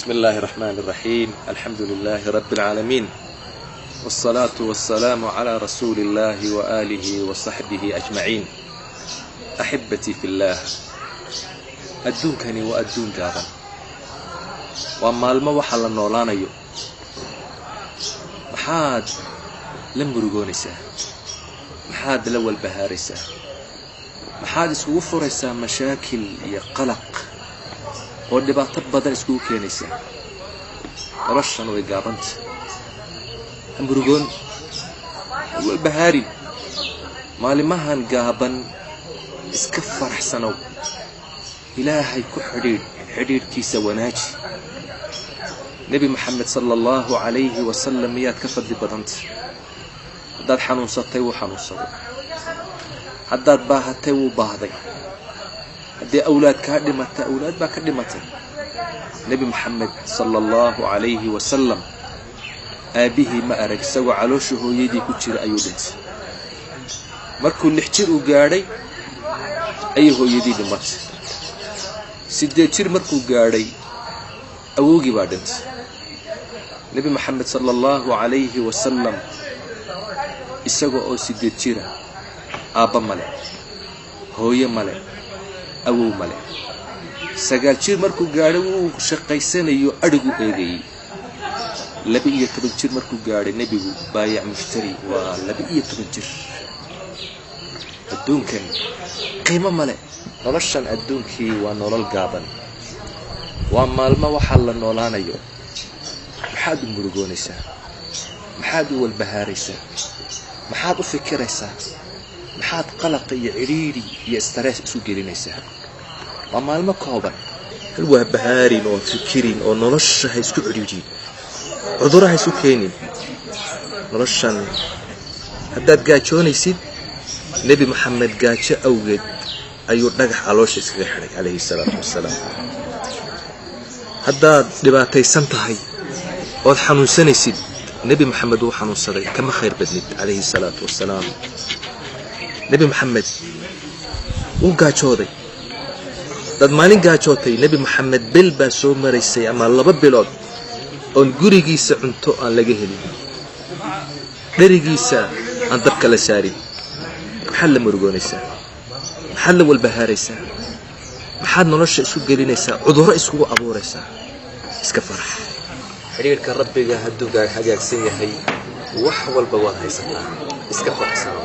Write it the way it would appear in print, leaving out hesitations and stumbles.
بسم الله الرحمن الرحيم، الحمد لله رب العالمين، والصلاة والسلام على رسول الله وآله وصحبه أجمعين. أحبتي في الله، adduunkani waa adduun gaaban, waa maalmo waxa la noolaanayo. Maxaad la murugoonaysaa? Maxaad la walbahaaraysaa? Maxaad iskugu furaysaa mashaakil iyo qalaq oo dhibaato badan iskugu keenaysaa? Noloshan way gaabanta. Ha murugoon, ha walbahaarin. Maalimahan gaaban iska faraxsanow. Ilaahay ku xidhiidh, xidhiidhkiisa wanaaji. Nebi Moxamed sala Allahu calayhi wasalam miyaad ka fadli badanta? Haddaad xanuunsatay, wuu xanuunsaday. Haddaad baahatay, wuu baahday. Haddii awlaad kaa dhimatay, awlaad baa ka dhimatay. Nebi Moxamed sala Allahu calayhi wasalam aabbihii ma arag, isagoo caloosha hooyadii ku jira ayuu dhintay. Markuu 6 jir uu gaadhay ayay hooyadii dhimatay. 8 jir markuu gaadhay, awowgii baa dhintay. Nebi Moxamed sala Allahu calayhi wasalam isaga oo 8 jira, aabba male, hooye male, awow male. 9 jir markuu gaadhay, wuu shaqaysanayo, adhigu eegayey. 12 jir markuu gaadhay, nebigu baayac mushtari waa 12 jir. Adduunkan qiimo male. Noloshan adduunkii waa nolol gaaban, waa maalmo waxaa la noolaanayo. Maxaad u murugoonaysaa? Maxaad u walbahaaraysaa? Maxaad u fikiraysaa? Maxaad qalaqa iyo cidhiidhi iyo stress isu gelinaysaa? Waa maalmo kooban. Hal waabahaarin oo fikirin oo nolosha ha isku cidhiidhin, cudurro ha isu keenin. Noloshan haddaad gaajoonaysid, Nebi Moxamed gaajo awgeed ayuu dhagax caloosha iskaga xidhay, calayhi salaatu wasalaam. Haddaad dhibaataysan tahay ood xanuunsanaysid, Nebi Moxamed wuu xanuunsaday, kama khayr badnid, calayhi salaatu wasalaam. Nebi Moxamed wuu gaajooday. Dad maalin gaajootay, Nebi Moxamed bil baa soo maraysay ama 2 bilood oon gurigiisa cunto aan laga helin, dherigiisa aan dabka la saarin. Maxaad la murugoonaysaa? Maxaad la walbahaaraysaa? Maxaad nolosha isu gelinaysaa, cudurro iskugu abuuraysaa? Iska farax. Xidhiirka Rabbiga hadduu hagaagsan yahay, wax walba waad haysataa. Iska faraxsano.